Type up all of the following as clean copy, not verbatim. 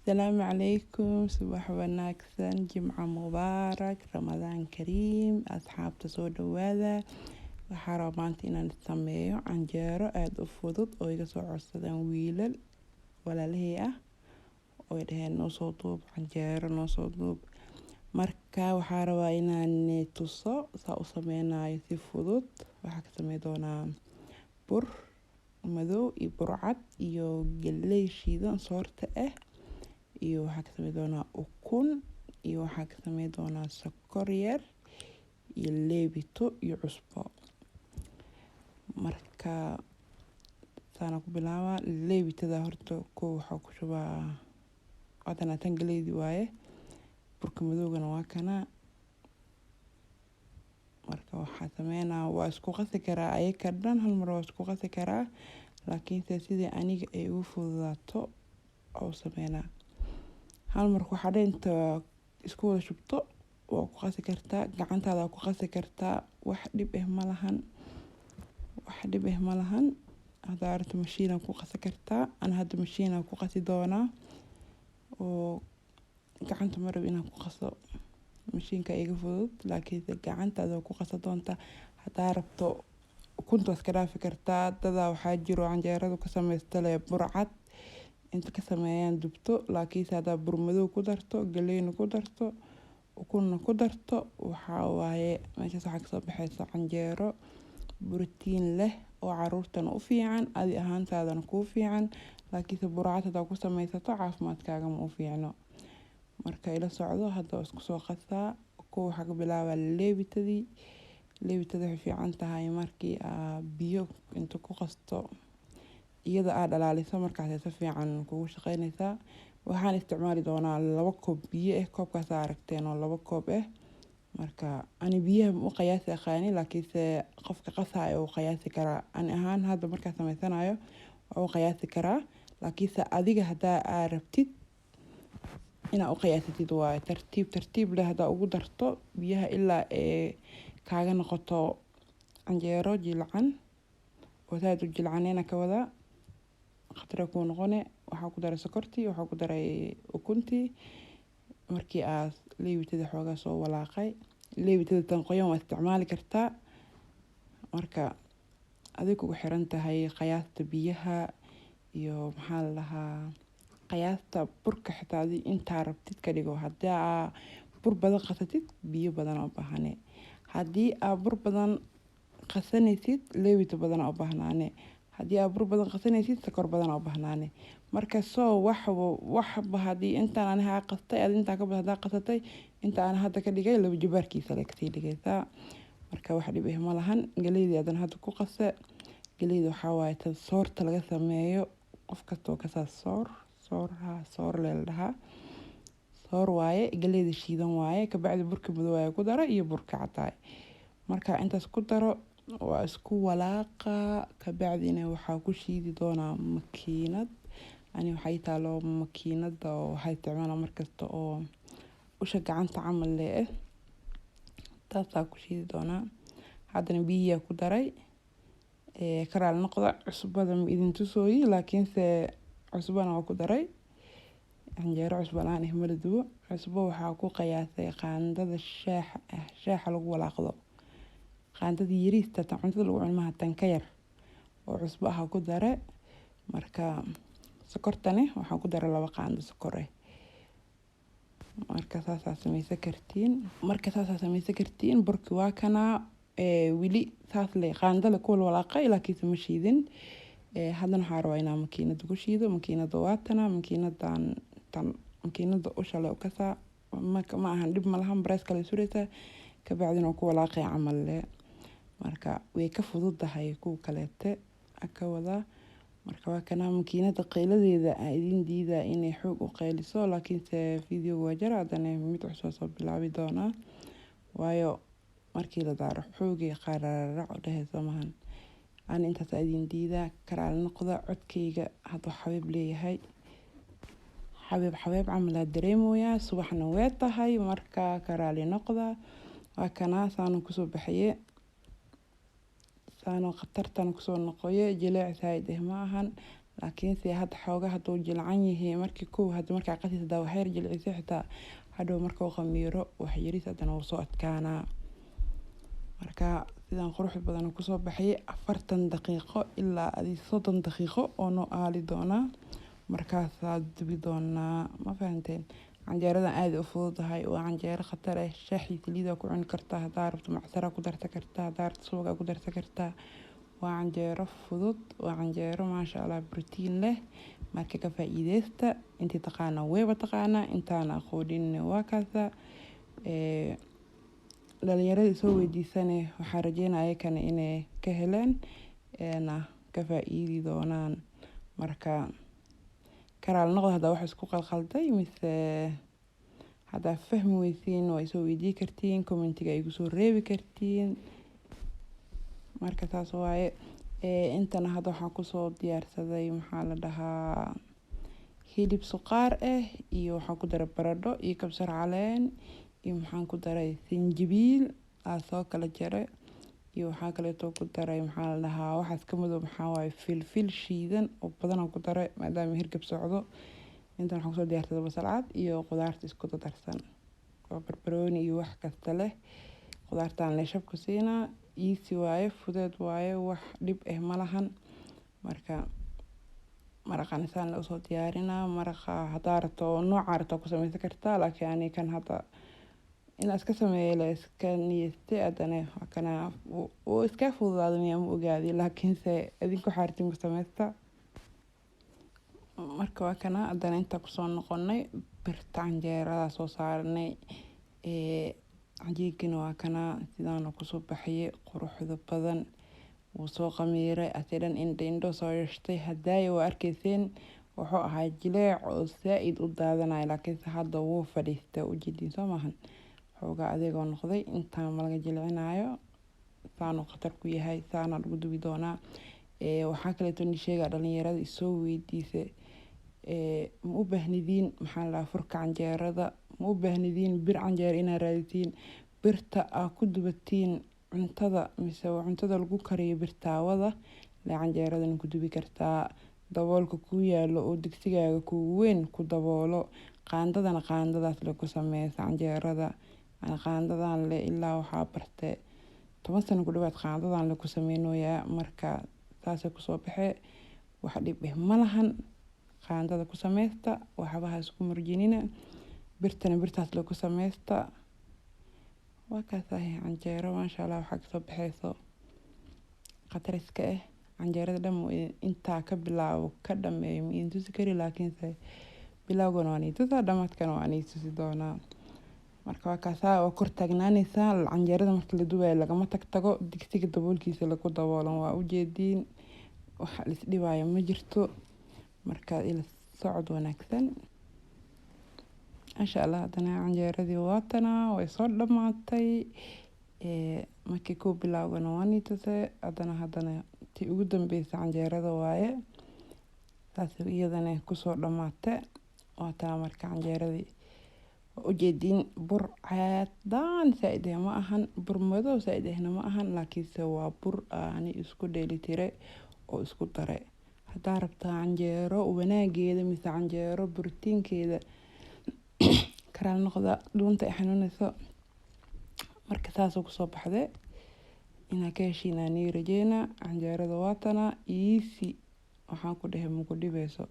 Asalaamu calaykum, subax wanaagsan, Jimco mubaarak, Ramadaan kariim. Asxaabta, soo dhawaada. Waxaa rabaa maanta inaan sameeyo canjeero aada u fudud oo iga soo codsadeen wiilal walaalahey ah oo ay dhaheen, "Noo soo duub canjeero, noo soo duub." Marka waxaa rabaa inaan tuso saa u sameynayo si fudud. Waxaa ka samey doonaa bur madow iyo bur cad iyo galley shiidan soorta ah, iyo waxaa ka samey doonaa ukun, iyo waxaa ka samey doonaa sokor yar iyo leebito iyo cusbo. Marka saana ku bilaabaa. Leebitada horta ko waxaa ku shubaa. Waatana tan galeydii waaye, burka madowgana waa kana. Marka waxaa sameynaa, waa isku qasi karaa ayaka dhan hal mar, waa isku qasi karaa, laakiinse sidii aniga ay ugu fududaato oo sameynaa hal mar. Waxaa dhan inta isku wada shubto waa ku qasi kartaa, gacantaada waa ku qasi kartaa, wax dhib eh ma lahan, wax dhib eh ma lahan. Haddaa rabto mashiina ku qasi kartaa. Ana hadda mashiina ku qasi doonaa oo gacanta ma rabo inaan ku qaso, mashiinka iga fudud, laakiinse gacantaada waa ku qasa doontaa. Haddaa rabto ukunta waa iska dhaafi kartaa. Dadaa waxaa jiro canjeeradu ka sameysta leh bur cad inta ka sameeyaan dubto, laakiinse haddaa bur madow ku darto, galeyna ku darto, ukunna ku darto, waxaa waaye meeshaas waxaa kasoo baxeysa canjeero borotiin leh oo caruurtana u fiican, adi ahaantaadana kuu fiican. Laakiinse burcad haddaa ku sameysato, caafimaadkaaga ma u fiicno. Marka ila socdo. Hadda waa isku soo qasaa. Kuwa waxaa ka bilaabaa leebitadii. Leebitada waxay fiican tahay markii aa biyo inta ku qasto iyada aa dhalaaliso, markaas si fiican kugu shaqeynaysaa. Waxaan isticmaali doonaa 2 koob biyo ah, koobkaas aa aragteen oo 2 koob ah. Marka ani biyaha u qiyaasi aqaani, laakiinse qofka qasaayo uu qiyaasi karaa. Ani ahaan hadda markaan sameysanayo waa u qiyaasi karaa, laakiinse adiga haddaa aa rabtid inaa u qiyaasatid waaye. Tartiib tartiib leh haddaa ugu darto biyaha ilaa ee kaaga noqoto canjeero jilcan oo saad u jilcanena ka wadaa khatara kuu noqone. Waxaa ku daray sokortii, waxaa ku daray ukuntii. Markii aad leebitada xoogaa soo walaaqay, leebitada tan qoyan waa isticmaali kartaa. Marka adig kugu xiran tahay qiyaasta biyaha iyo, maxaa la dhahaa, qiyaasta burka. Xitaa adi intaa rabtid ka dhigo. Haddii aa bur badan qasatid, biyo badan u baahane. Haddii aa bur badan qasanaysid, leebito badan u baahnaane. Haddii aa bur badan qasanaysid, sokor badan u baahnaane. Marka soo waxba waxba haddii intaan aniga qastay, adi intaan ka badan haddaa qasatay, inta aan hadda ka dhigay laba jibaarkiisa le kasii dhigaysaa. Marka wax dhib eh ma lahan. Galeydii adan hadda ku qase. Galeyda waxaa waaye tan soorta laga sameeyo. Qof kastoo kasaa soor, soor ha, soor lee la dhahaa, soor waaye, galeyda shiidan waaye. Kabacdi burka madow ayaa ku daro iyo burka cadaay. Marka intaas ku daro, waa isku walaaqa. Kabacdina waxaa ku shiidi doonaa makiinad. Ani waxay taalo makiinada oo waxaa isticmaalaa markasta oo usha gacanta camal leh eh, taasaa ku shiidi doonaa. Haddana biyiyaa ku daray. Karaal noqda, cusbada ma idin tusooyi, laakiinse cusbana waa ku daray. Canjeero cusbo la-aan ah mala dubo. Cusbo waxaa ku qiyaasay qaandada shaaxa ah, shaaxa lagu walaaqdo, qaandada yariista tan cuntada lagu cuno maha, tan ka yar oo cusbo ah ku dare. Marka sokortani waxaan ku daray 2 qaando sokor ah. Marka saasaa sameysan kartiin, marka saasaa sameysan kartiin. Burki waa kanaa, weli saas le qaandale ku walaaqay, laakiinse ma shiidin. Haddana waxaa rabaa inaan makiinada ku shiido. Makiinada waa tana, makiinadan tan makiinada ushale u kasaa ma ahan, dhib ma lahan. Barees kale suraysaa, kabacdina waa ku walaaqay camal le. Marka way ka fududahay kuwa kaleete ka wadaa. Marka waa kana makiinada. Qayladeeda aan idin diidaa inay xoog u qayliso, laakiinse videoga waa jara. Haddana mid cusub soo bilaabi doonaa, waayo markii la daaro xoogay qararac u dhehayso mahan. Ani intaas idin diidaa, karaal noqda. Codkayga hadduu xabiib leeyahay, xabiib xabiib camal aa dareemoyaa, subaxna way tahay. Marka karaali noqda. Waa kanaa saanu kusoo bixiye, saanu khatartan kusoo noqoye. Jileec saaid eh ma ahan. Laakiinse hadda xoogaa hadduu jilcan yahay markii kow, hadda markaa qasaysa hadaa waxyar jilcisay, xitaa hadhow markuu khamiiro wax yaris haddana wuu soo adkaanaa. Marka sidaan qurux badan kusoo baxay 40 daqiiqo ilaa adi 30 daqiiqo oo noo aali doonaa, markaasaa dubi doonaa. Ma fahanteen? Canjeeradan aada u fududahay, waa canjeero khatar ah. Shaaxii saliida ku cuni kartaa, haddaa rabto macsara ku darsan kartaa, haddaa rabto suuga ku darsan kartaa. Waa canjeero fudud, waa canjeero maasha Allah brotiin leh. Marka ka faa'iideysta. Intii taqaana wayba taqaanaa, intaana aqoonin waa kaasa. Dhalinyarada soo weydiisane waxaa rajeynaya ayakana inay ka heleen eena ka faa'iidi doonaan. Marka karaal noqdo haddaa wax isku qalqalday mise haddaa fahmi weysiin, waa isoo weydii kartiin, commentiga igu soo reebi kartiin. Marka saas waaye. Intana hadda waxaan kusoo diyaarsaday, maxaa la dhahaa, hilib suqaar ah, iyo waxaan ku daray baradho iyo kabsar caleen, iyo maxaan ku daray sanjabiil aa soo kala jaray, iyo waxaa kaleeto ku daray, maxaa la dhahaa, waxaas ka madow maxaa waaye, filfil shiidan oo badan aan ku daray maadaama hirgab socdo. Intan waxaan kusoo diyaarsaday basal cad iyo qudaarta isku dardarsan oo barbarooni iyo wax kasta leh. Qudaartaan le shabku siinaa. Easy waaye, fudeed waaye, wax dhib ah ma lahan. Marka maraqan isaan la usoo diyaarinaa. Maraqa haddaa rabto nooca rabto ku sameysan kartaa, laakiin ani kan hadda inaa iska sameeyo la iska niyeystay. Haddana waa kana wuu iska fududaada miyaa ma ogaadi, laakiinse idinku waxaa rabtiin ku sameysta. Marka waa kana haddana intaa kusoo noqonay, birta canjeerada soo saaranay. Cajiinkina waa kana sidaana kusoo baxayay quruxda badan. Wuu soo qamiiray ase dhan, indho indho soo yeeshtay. Hadaaya waa arkayseen wuxuu ahaa jileec oo saa-id u daadanaya, laakiinse hadda wuu fadhiistay, ujeediin soo maahan? Xoogaa adeegoo noqday. Intaan malaga jilcinayo, saanuu khatar ku yahay, saanaa lagu dubi doonaa. Waxaa kaleeto ni sheegaa dhalinyarada isoo weydiisay, ma u baahnidiin, maxaa la dhahaa, furka canjeerada? Ma u baahnidiin bir canjeero inaad raaditiin? Birta aa ku dubatiin cuntada mise cuntada lagu kariyo, birtaawada le canjeeradana ku dubi kartaa. Daboolka kuu yaalo oo digsigaaga kuugu weyn ku daboolo, qaandadana qaandadaas le ku sameysa canjeerada. Qaandadan le ilaa waxaa barte 10 sano ku dhawaad qaandadan le ku sameynooyaa. Marka saasay kusoo baxee, wax dhib eh ma lahan. Qaandada ku sameysta, waxbaha isku murjinina. Birtana birtaas le ku sameysta. Waa kaasahay canjeero maasha Allah waxaa kasoo baxeyso khatar iska ah. Canjeerada dhan intaa ka bilaabo ka dhameeyo ma idin tusi kari, laakiinse bilowgana waan idin tusaa, dhamaadkana waan idin tusi doonaa. Marka waa kaasaa, waa kor taagnaaneysaa canjeerada marka la dubayo, lagama tag tago, digsiga daboolkiisa lagu daboolan. Waa ujeediin, waxa lis dhibaayo ma jirto. Marka ila socod wanaagsan maasha Allah. Haddana canjeeradii waatana way soo dhamaatay. Markii kuu bilaawgana waan ii tusay, haddana tii ugu dambeysay canjeerada waaye, saas iyadana kusoo dhamaatay. Waataa marka canjeeradii waa ujeediin. Bur caadaan saa-id ah ma ahan, bur madow saa-id ahna ma ahan, laakiinse waa bur aani isku dheelitiray oo isku daray. Haddaa rabtaa canjeero wanaageeda mise canjeero borotiinkeeda, karaal noqda, dhuunta ay xanuunayso. Marka saasoo kusoo baxday, inaa ka heshiin nii rajeynaa. Canjeerada waatana easy, waxaan ku dhahay maku dhibeyso.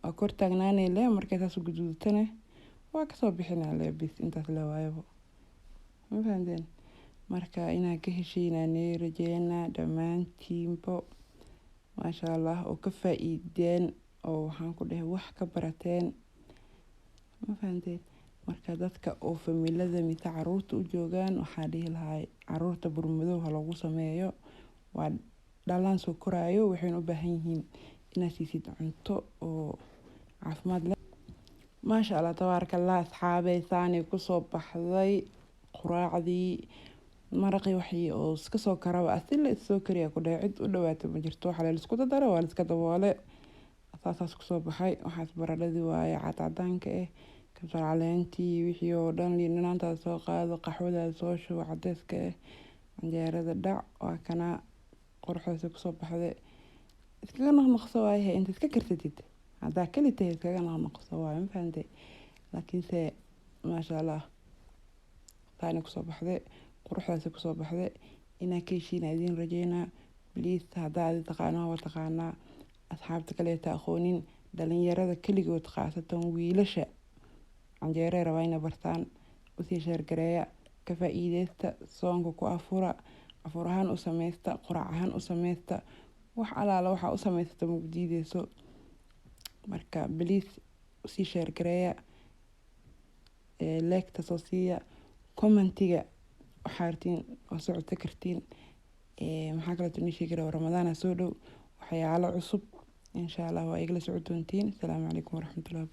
Waa kor taagnaanay le, markay saas u guduudatane waa kasoo bixinaa le, bis intaas le waayabo. Ma fahanteen? Marka inaa ka heshiinaa nii rajeynaa dhammaantiinbo maasha Allah, oo ka faa-iideen oo waxaan ku dhahay wax ka barateen. Ma fahanteen? Marka dadka oo familada mise caruurta u joogaan waxaa dhihi lahaa caruurta burmadow ha loogu sameeyo. Waa dhalaan soo koraayo, waxayna u baahan yihiin inaad siisid cunto oo caafimaad leh. Maasha Allah tabaaraka Allah. Asxaabey, saanay kusoo baxday quraacdii, maraqii, waxii oo iska soo karaba asi la issoo kariya ku dhahay. Cid u dhawaata ma jirto, waxa la isku dardaro waa la iska daboole, saasaas kusoo baxay. Waxaas baradhadii waaye cadcadaanka ah, kabsar caleentii, wixii oo dhan. Liin dhanaantaada soo qaado, qaxwadaada soo shubo cadeyska ah, canjeerada dhac. Waa kana quruxdaasi kusoo baxday. Iskaga noqnoqso waayahe inta iska karsatid. Haddaa kali tahay, iskaga noqnoqso waaye, ma fahantay? Laakiinse maasha Allah, taani kusoo baxday, quruxdaasi kusoo baxday. Inaa ka heshiina idiin rajeynaa. Please, haddaa adi taqaano, waa taqaanaa. Asxaabta kaleeta aqoonin, dhalinyarada keligood, khaasatan wiilasha canjeerey rabaa inay bartaan, usii share gareeya. Ka faa-iideysta, soonka ku afura, afur ahaan u sameysta, quraac ahaan u sameysta, wax alaala waxaa u sameysata maku diideyso. Marka please, usii share gareeya, like-ta soo siiya, comment-iga waxaa rabtiin waa soo codsan kartiin. Maxaa kaleeto inii sheegi rabaa? Ramadaana soo dhow, waxyaalo cusub insha Allah waa igala socon doontiin. Asalaamu calaykum waraxmatullahi.